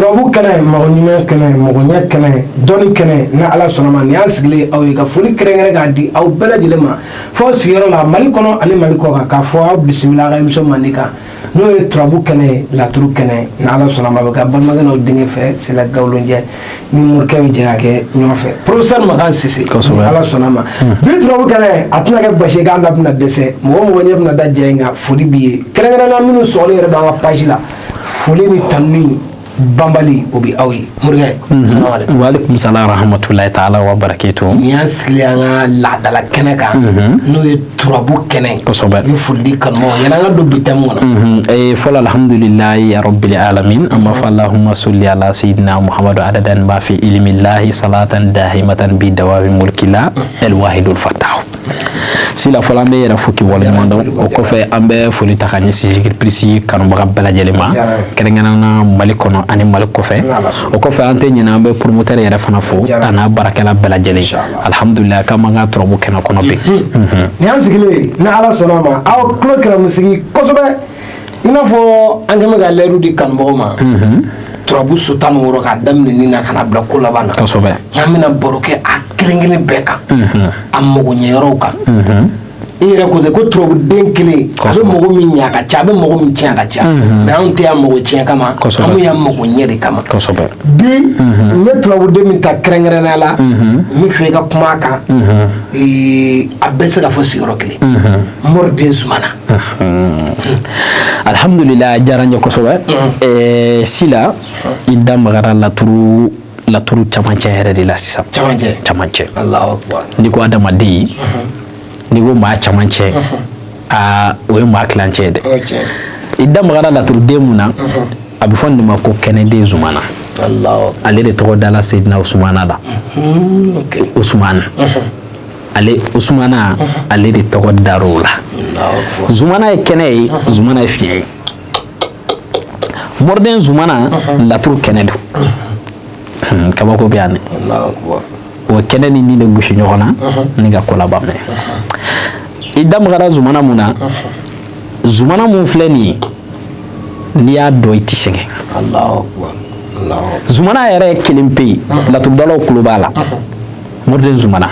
Turabu kɛnɛ, mɔgɔ ɲuman kɛnɛ, mɔgɔ ɲɛ kɛnɛ, dɔnni kɛnɛ, ni Ala sɔnna ma, nin y'an sigilen aw ye ka foli kɛrɛnkɛrɛn k'a di aw bɛɛ lajɛlen ma fo sigiyɔrɔ la, Mali kɔnɔ ani Mali kɔ kan, k'a fɔ aw bisimila aw ka émission mandi kan, n'o ye turabu kɛnɛ, laturu kɛnɛ. Ni Ala sɔnna ma, a bɛ kɛ balimakɛ n'aw denkɛ fɛ, Sila Gawulojɛ ni morikɛ bɛ jɛ ka kɛ ɲɔgɔn fɛ, professeur Makan Sise. Kosɛbɛ. Ni Ala sɔnna ma, bi turabu kɛnɛ a tɛna kɛ basi ye k'an da bɛna dɛsɛ. Mɔgɔ o mɔgɔ ɲɛ bɛna da jɛ in kan, foli b'i ye, kɛrɛnkɛrɛnnenya minnu sɔgɔlen yɛrɛ don an ka page la, foli ni tanuni banbali o bɛ aw ye. Morikɛ, salamaleykum. Waaleykum salam rahmatulahi taala wa barakatuh. Nin y'an sigilen an ka laadala kɛnɛ kan, n'o ye turabu kɛnɛ. Kosɛbɛ. N bɛ foli di kanubaw, yanni an ka don bi thème kɔnɔ. Fɔlɔ, alhamdulilahi ya rabbil alamin, an b'a fɔ allahumma salli ala sayyidina Muhammadu adadan ma fi ilmillahi salatan dahimatan bi dawami mulkila alwahidul fattah. Sila, fɔlɔ an bɛ yɛrɛ fo k'i waleɲuman dɔn. O kɔfɛ, an bɛ foli ta ka ɲɛsin Zikiri Plus kanubaga bɛɛ lajɛlen ma, Diyara n ye. kɛrɛnkɛrɛnnenya Mali kɔnɔ ani Mali kɔfɛ. N'Ala sɔnna. O kɔfɛ, an tɛ ɲinɛ, an bɛ promoteur yɛrɛ fana fo Diyara n ye. a n'a baarakɛla bɛɛ lajɛlen. Inchallah. Alhamdulilayi, k'an b'an ka turabu kɛnɛ kɔnɔ bi. Nin y'an sigilen, ni Ala sɔnna ma, aw tulo kɛra sigi kosɛbɛ, i n'a fɔ an kɛn bɛ ka layidu di kanubagaw ma, turabu so 16 k'a daminɛ nin na ka na bila ko laban na. N'an bɛna baro kɛ a kelen kelen bɛɛ kan, a mago ɲɛyɔrɔw kan. I yɛrɛ ko ten ko turabuden kelen a bɛ mɔgɔ min ɲɛ a ka ca, a bɛ mɔgɔ min tiɲɛ a ka ca, mais anw tɛ yan mɔgɔ tiɲɛ kama, an bɛ yan mɔgɔ ɲɛ de kama. Bi n ye turabuden min ta kɛrɛnkɛrɛnnenya la, n bɛ fɛ i ka kuma a kan, a bɛɛ se ka fɔ sigiyɔrɔ kelen, Moriden Zumana. Alhamdulilayi, a diyara n ye kosɛbɛ. Sila, i da magara laturu camancɛ yɛrɛ de la sisan. Camancɛ. Camancɛ. Allahu akbar. N'i ko adamaden, n'i ko maa camancɛ, aa, o ye maa tilancɛ ye dɛ. O ye tiɲɛ. I da magara laturuden mun na, a bɛ fɔ nin de ma ko kɛnɛden Zumana. Allahu akbar. Ale de tɔgɔ dala Seydina Usumana la. Usumana, ale Usumana, ale de tɔgɔ dar'o la. Allahu akbar. Zumana ye kɛnɛ ye, Zumana ye fiɲɛ ye. Mɔriden Zumana, laturu kɛnɛ don. Kabako bɛ yan dɛ. Allahu akbar. O kɛnɛ ni de gosi ɲɔgɔn na ni ka ko laban minɛ. I da magara Zumana mun na, Zumana mun filɛ nin ye, n'i y'a dɔn i ti sɛgɛn. Allahu akbar. Allahu akbar. Zumana yɛrɛ ye kelen pe ye, laturudalaw kulo b'a la. Mɔriden Zumana,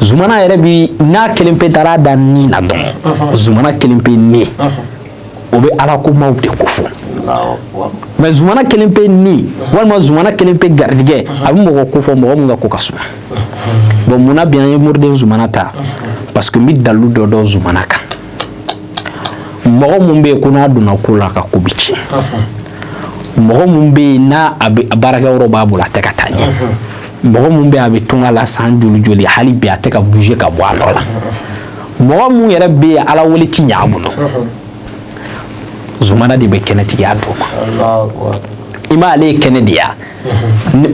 Zumana yɛrɛ bi n'a kelen pe taara da ni na dɔrɔn, Zumana kelen pe ni o bɛ ala komaw de ko fɔ. Allahu akbar. Mais Zumana kelen pe ni walima Zumana kelen pe garijɛgɛ, a bɛ mɔgɔ ko fɔ, mɔgɔ min ka ko ka suma. Bon, munna bi an ye Moriden Zumana ta? Parce que n bɛ dalu dɔ dɔn Zumana kan. Mɔgɔ mun bɛ yen ko n'a donna ko la, a ka ko bɛ tiɲɛ, mɔgɔ mun bɛ yen n'a a bɛ baarakɛyɔrɔ b'a bolo, a tɛ ka taa ɲɛ, mɔgɔ mun bɛ yen a bɛ tunga la san joli joli, hali bi a tɛ ka bouger ka bɔ a nɔ la, mɔgɔ mun yɛrɛ bɛ yen ala wele ti ɲɛ a bolo, Zumana de bɛ kɛnɛtigiya d'o ma. Allahu akbar. I m'ale ye kɛnɛ de ya?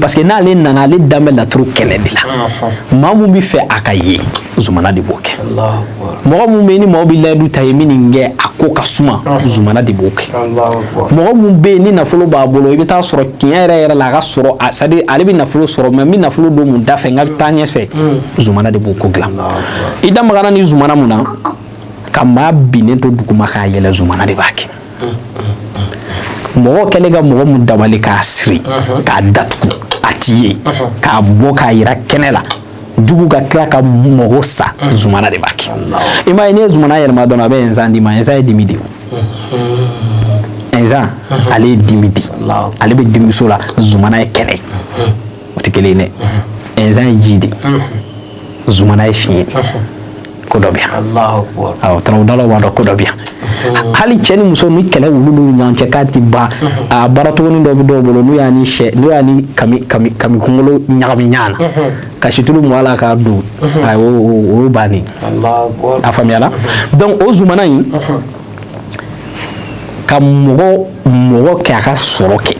Parce que n'ale nana, ale dan bɛ laturu kɛnɛ de la. Maa mun bɛ fɛ a ka ye, Zumana de b'o kɛ. Allahu akbar. Mɔgɔ mun bɛ yen ni maaw bɛ layidu ta ye, min nin kɛ, a ko ka suma, Zumana de b'o kɛ. Allahu akbar. Mɔgɔ mun bɛ yen ni nafolo b'a bolo, i bɛ taa sɔrɔ tiɲɛ yɛrɛ yɛrɛ la, a ka sɔrɔ a, c'est à dire ale bɛ nafolo sɔrɔ, mais n bɛ nafolo don mun da fɛ n ka taa ɲɛfɛ, Zumana de b'o ko dilan. Allahu akbar. I da magara ni Zumana mun na, ka maa binnen to duguma k'a yɛlɛ, Zumana de b'a kɛ. Mɔgɔ kɛlen ka mɔgɔ mun dabali k'a siri k'a datugu, a t'i ye k'a bɔ k'a yira kɛnɛ la, jugu ka tila ka mɔgɔ sa, Zumana de b'a kɛ. I m'a ye, n'i ye Zumana yɛlɛma dɔrɔn, a bɛ ɛnzan d'i ma. Ɛnzan ye dimi de ye o, ɛnzan ale ye dimi di, Allahu ale bɛ dimiso la. Zumana ye kɛnɛ ye, o tɛ kelen ye dɛ. Ɛnzan ye ji de ye, Zumana ye fiɲɛ de ye. Ko dɔ bɛ yan. Allahu akbar. Awɔ, turabudalaw b'a dɔn ko dɔ bɛ yan. Hali cɛ ni muso ni kɛlɛ wulu n'u ni ɲɔgɔn cɛ k'a ti ban, a baara tuguni dɔ bɛ dɔw bolo, n'u y'a ni sɛ, n'u y'a ni kami kami kami kunkolo ɲagami ɲɔgɔn na ka situlu mun a la k'a don, ayi, o ye bannen. Allahu akbar. A faamuyala? Donc o Zumana in ka mɔgɔ mɔgɔ kɛ a ka sɔrɔ kɛ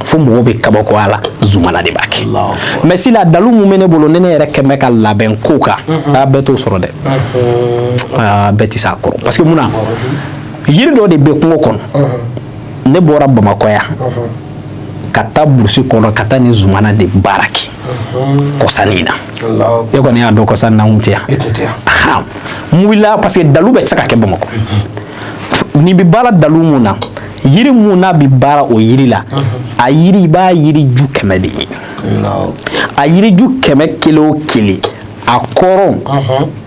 fo mɔgɔ bɛ kabako a la, Zumana de b'a kɛ. Allahu akbar. Mais sisan, dalu mun bɛ ne bolo, ne yɛrɛ kɛn bɛ ka labɛn ko kan, a bɛɛ t'o sɔrɔ dɛ. Aa, bɛɛ tɛ s'a kɔrɔ, parce que mun na, yiri dɔ de bɛ kungo kɔnɔ. Ne bɔra Bamakɔ yan ka taa burusi kɔnɔ ka taa ni Zumana de baara kɛ kɔsannin na. Allahu akbar. E kɔni y'a dɔn, kɔsannin na n kun tɛ yan. E tun tɛ yan. Ahan. N wulila parce que dalu bɛɛ tɛ se ka kɛ Bamakɔ. Nin bɛ baara dalu mun na, Yiri mun n'a bɛ baara o yiri la, a yiri, i b'a yiri ju 100 de ɲini. A yiriju 100 kelen o kelen, a kɔrɔn,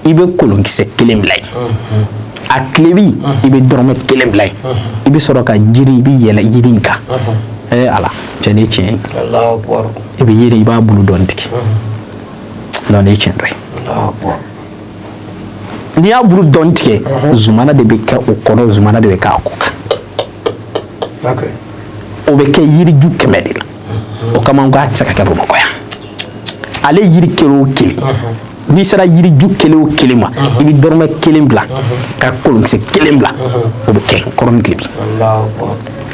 i bɛ kolonkisɛ kelen bila yen, a tilebi, i bɛ dɔrɔmɛ kelen bila yen. I bɛ sɔrɔ ka jiri, i bɛ yɛlɛ yiri in kan. Ee Ala, cɛ, nin ye tiɲɛ ye. I bɛ yiri, i b'a bulu dɔɔni tigɛ. Non, nin ye tiɲɛ dɔ ye. N'i y'a bulu dɔɔni tigɛ, zumana de bɛ kɛ o kɔnɔ, zumana de bɛ k'a kɔ kan. O bɛ kɛ yiriju 100 de la. O kama n ko a tɛ se ka kɛ Bamakɔ yan. Ale yiri kelen o kelen, n'i sera yiriju kelen o kelen ma, i bɛ dɔrɔmɛ kelen bila ka kolonkisɛ kelen bila, o bɛ kɛ kɔrɔn ni tilebi.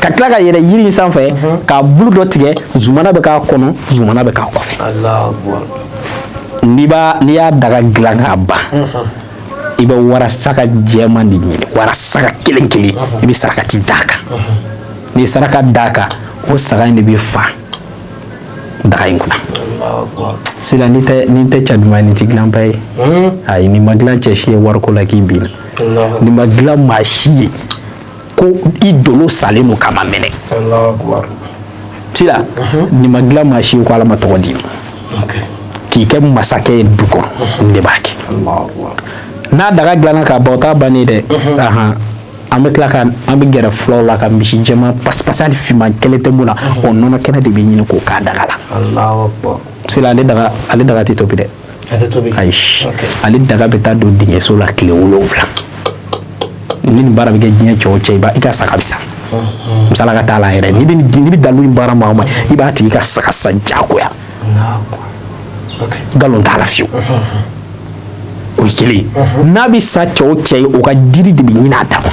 Ka tila ka yɛlɛ yiri in sanfɛ k'a bulu dɔ tigɛ, zumana bɛ k'a kɔnɔ, zumana bɛ k'a kɔfɛ. N'i y'a daga dilan k'a ban, i bɛ warasaga jɛman de ɲini, warasaga kelen kelen, i bɛ sarakati d'a kan. N'i ye saraka d'a kan, o saga in de bɛ fa daga in kunna. Sisan, ni tɛ cɛ duman ye, nin tɛ dilanba ye. Ayi, nin ma dilan cɛ si ye wariko la k'i binna. Nin ma dilan maa si ye ko i dolo salen don k'a ma mɛnɛ. Sisan, nin ma dilan maa si ye ko Ala ma tɔgɔ d'i ma k'i kɛ masakɛ ye du kɔnɔ. Nin de b'a kɛ. N'a daga dilanna k'a ban, o t'a bannen dɛ. An bɛ tila ka an bɛ gɛrɛ fulaw la ka misi jɛman pasipasi, hali finman kelen tɛ mun na, o nɔnɔ kɛnɛ de bɛ ɲini k'o k'a daga la. Sila, ale daga tɛ tobi dɛ. Ayi, ale daga bɛ taa don dingɛso la tile 7. Ni nin baara bɛ kɛ diɲɛ cɛ o cɛ, i ka saga bɛ sa. Misala ka taa la yɛrɛ, n'i bɛ dalu in baara maa o maa, i b'a tigi ka saga san diyagoya. Nkalon t'a la fiyewu. O ye kelen ye. N'a bɛ sa cɛ o cɛ ye, o ka jiri de bɛ ɲini a dama.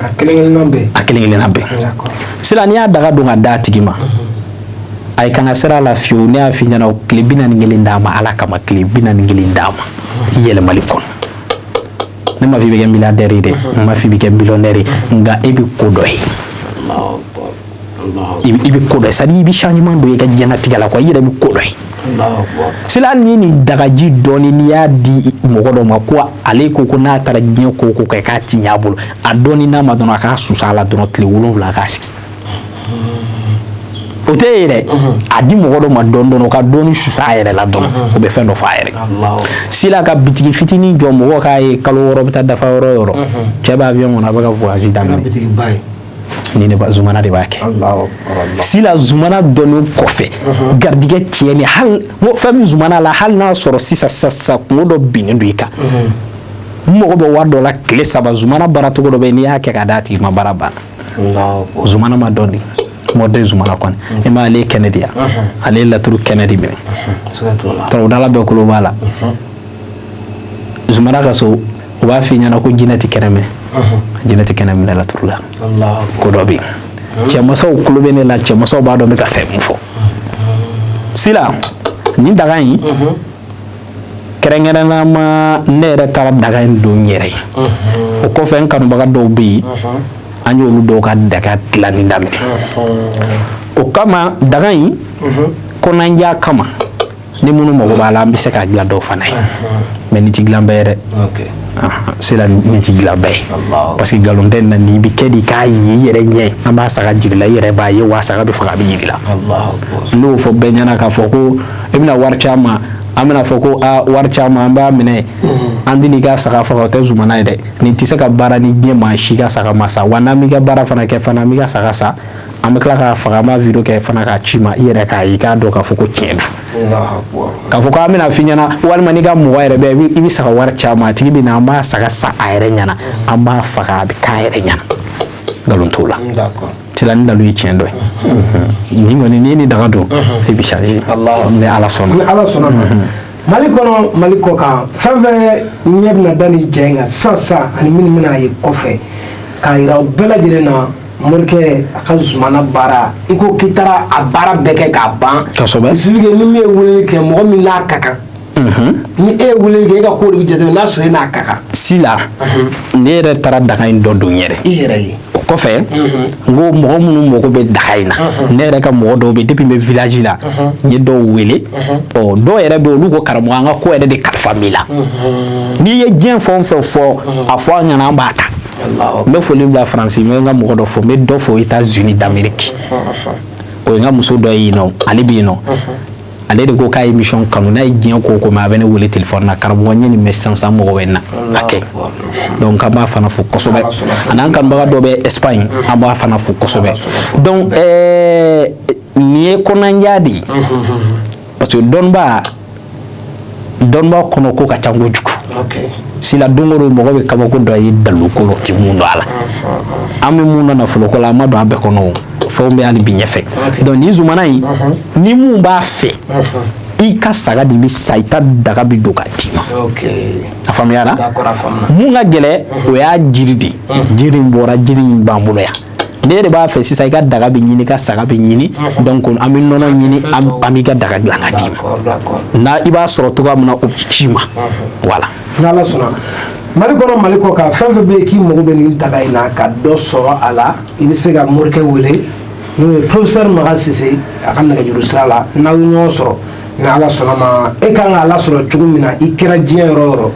A kelen kelenna bɛɛ. A kelen kelenna bɛɛ. Sisan, n'i y'a daga don ka d'a tigi ma, a ye kan ka sira la fiyewu. Ne y'a f'i ɲɛna, tile 41 d'a ma. Ala kama, tile 41 d'a ma i yɛlɛmali kɔnɔ. Ne ma f'i bɛ kɛ milliardaire ye dɛ, n ma f'i bɛ kɛ millionnaire ye, nka e bɛ ko dɔ ye. I bɛ ko dɔ ye, c'est à dire i bɛ changement dɔ ye i ka diɲɛlatigɛ la quoi, i yɛrɛ bɛ ko dɔ ye. Sila, hali ni ye nin dagaji dɔɔni, n'i y'a di mɔgɔ dɔ ma ko ale ko ko n'a taara diɲɛ ko o ko kɛ k'a ti ɲɛ a bolo, a dɔɔni n'a ma dɔrɔn, a k'a susu a la dɔrɔn, tile 7 a k'a sigi, o tɛ ye dɛ. A di mɔgɔ dɔ ma dɔɔni dɔɔni, o ka dɔɔni susu a yɛrɛ la dɔrɔn, o bɛ fɛn dɔ fɔ a yɛrɛ. Sila, ka bitigi fitinin jɔ, mɔgɔw k'a ye, kalo 6 bɛ taa dafa yɔrɔ o yɔrɔ, cɛ bɛ avion kɔnɔ, a bɛ ka voyage daminɛ. Nin de b'a, zumana de b'a kɛ. Sila, zumana dɔnnen kɔfɛ, garijɛgɛ tiɲɛni, hali n ko fɛn min zumana la, hali n'a sɔrɔ sisan sisan sisan kungo dɔ binnen don i kan, n mago bɛ wari dɔ la tile 3, zumana baara cogo dɔ bɛ yen, n'i y'a kɛ ka d'a tigi ma, baara banna. Zumana ma dɔn de mɔden zumana kɔni, i ma ale ye kɛnɛ di yan, ale ye laturu kɛnɛ de minɛ. Turabudala bɛɛ kolo b'a la. Zumana ka so, u b'a f'i ɲɛna ko jinɛ tɛ kɛnɛ minɛ, jinɛ tɛ kɛnɛ minɛ laturu la. Ko dɔ bɛ yen, cɛmasaw kulo bɛ ne la, cɛmasaw b'a dɔn n bɛ ka fɛn mun fɔ. Sila, nin daga in, kɛrɛnkɛrɛnnama, ne yɛrɛ taara daga in don n yɛrɛ ye. O kɔfɛ, n kanubaga dɔw bɛ yen, an y'olu dɔw ka daga dilanni daminɛ. O kama, daga in kɔnɔnja kama, ni minnu mago b'a la, an bɛ se k'a dilan dɔw fana ye. Mais nin ti dilan bɛɛ ye dɛ. Sila, nin ti dilan bɛɛ ye, parce que nkalon tɛ nin na. Nin bɛ kɛ de k'a ye i yɛrɛ ɲɛ, an b'a saga jiri la, i yɛrɛ b'a ye wa saga bɛ faga, a bɛ jiri la. Ne y'o fɔ bɛɛ ɲɛna k'a fɔ ko i bɛna wari caman, an bɛna fɔ ko aa, wari caman, an b'a minɛ, an tɛ n'i ka saga faga. O tɛ zumana ye dɛ. Nin tɛ se ka baara ni diɲɛ maa si ka saga ma sa wa. N'an b'i ka baara fana kɛ fana, an b'i ka saga sa, an bɛ tila k'a faga, an b'a vidéo kɛ fana k'a ci ma, i yɛrɛ k'a ye, i k'a dɔn k'a fɔ ko tiɲɛ don. K'a fɔ k'an bɛna f'i ɲɛna, walima n'i ka mɔgɔ yɛrɛ bɛ, i bɛ saga wari caman, a tigi bɛ na, an b'a saga sa a yɛrɛ ɲɛna, an b'a faga, a bɛ k'a yɛrɛ ɲɛna. Nkalon t'o la. Sila, ni dalu ye tiɲɛ dɔ ye. Nin kɔni, n'i ye nin daga don, i bɛ changer ni Ala sɔnna. Ni Ala sɔnna ma. Mali kɔnɔ, Mali kɔ kan, fɛn fɛn ɲɛ bɛna da nin jɛ in kan sisan sisan, ani minnu bɛna ye kɔfɛ, k'a yira u bɛɛ lajɛlen na, morikɛ a ka zumana baara, i ko k'i taara a baara bɛɛ kɛ k'a ban. Kosɛbɛ. Il suffit que ni min ye weleli kɛ, mɔgɔ min n'a ka kan, ni e ye weleli kɛ, e ka ko de bɛ jateminɛ n'a sɔrɔ e n'a ka kan. Sila, ne yɛrɛ taara daga in dɔ don n yɛrɛ. I yɛrɛ ye. O kɔfɛ, n ko mɔgɔ minnu mago bɛ daga in na, ne yɛrɛ ka mɔgɔ dɔw bɛ, depuis n bɛ village la, n ye dɔw wele. Ɔ, dɔw yɛrɛ bɛ yen, olu ko karamɔgɔ, an ka ko yɛrɛ de kalifa b'i la. N'i ye diɲɛ fɛn o fɛn fɔ, a fɔ an ɲɛna, an b'a ta. N bɛ foli bila Faransi, n bɛ n ka mɔgɔ dɔ fo, n bɛ dɔ fo États-Unis d'Amérique. O ye n ka muso dɔ ye yen nɔ, ale bɛ yen nɔ. Ale de ko k'a ye émission kanu, n'a ye diɲɛ ko o ko mɛn, a bɛ ne wele téléphone na: "Karamɔgɔ, n ye nin mɛn sisan sisan, mɔgɔ bɛ n na a kɛ." Donc an b'a fana fo kosɛbɛ. A n'an kanubaga dɔ bɛ Espagne, an b'a fana fo kosɛbɛ. Donc nin ye kɔnɔnajɛya de ye, parce que dɔnniba kɔnɔ ko ka ca kojugu. Sila don o don, mɔgɔ bɛ kabako dɔ ye dalu ko la, o tɛ mun dɔn a la. An bɛ mun dɔn nafolo ko la, an ma don a bɛɛ kɔnɔ, o fɛnw bɛ hali bi ɲɛfɛ. Donc nin zumana in, ni mun b'a fɛ, i ka saga de bɛ sa, i ta daga bɛ don k'a d'i ma. A faamuyara? D'accord, a faamuna. Mun ka gɛlɛ, o y'a jiri de ye. Jiri in bɔra, jiri in b'an bolo yan. Ne de b'a fɛ sisan, i ka daga bɛ ɲini, i ka saga bɛ ɲini. Donc an bɛ nɔnɔ ɲini, an b'i ka daga dilan ka d'i ma. d'accord d'accord Na i b'a sɔrɔ cogoya min na, o bɛ ci ma, voilà. N'Ala sɔnna, Mali kɔnɔ, Mali kɔ kan, fɛn fɛn bɛ yen k'i mago bɛ nin daga in na ka dɔ sɔrɔ a la, i bɛ se ka morikɛ wele, n'o ye professeur Makan Sise, a ka nɛgɛjuru sira la. N'aw ye ɲɔgɔn sɔrɔ, ni Ala sɔnna ma, e kan k'a lasɔrɔ cogo min na, i kɛra diɲɛ yɔrɔ o yɔrɔ,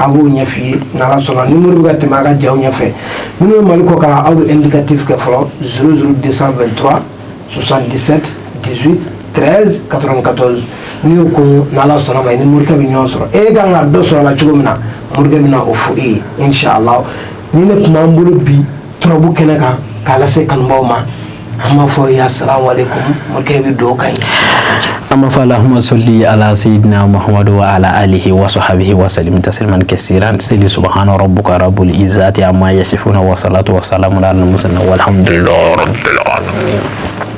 a b'o ɲɛf'i ye. N'Ala sɔnna, numéro bɛ ka tɛmɛ a ka jaw ɲɛfɛ. Minnu bɛ Mali kɔ kan, aw bɛ indicatif kɛ fɔlɔ: 00 223 77 18 13 94. N'i y'o ko, n'Ala sɔnna ma, i ni morikɛ bɛ ɲɔgɔn sɔrɔ. E kan ka dɔ sɔrɔ a la cogo min na, morikɛ bɛna o fɔ e ye, inshallah. Ni ne tun b'an bolo bi turabu kɛnɛ kan k'a lase kanubaw ma, an b'a fɔ ya salamu aleykum. Morikɛ bɛ dugawu kan ye. An b'a fɔ: Allahumma salli ala sayyidina Muhammadu wa ala alihi wa sahbihi wa sallim tasliman kasiran. Seli subhana rabbuka rabbul izzati amma yasifuna wa salatu wa salamun ala al mursalin walhamdulillahi rabbil alamin.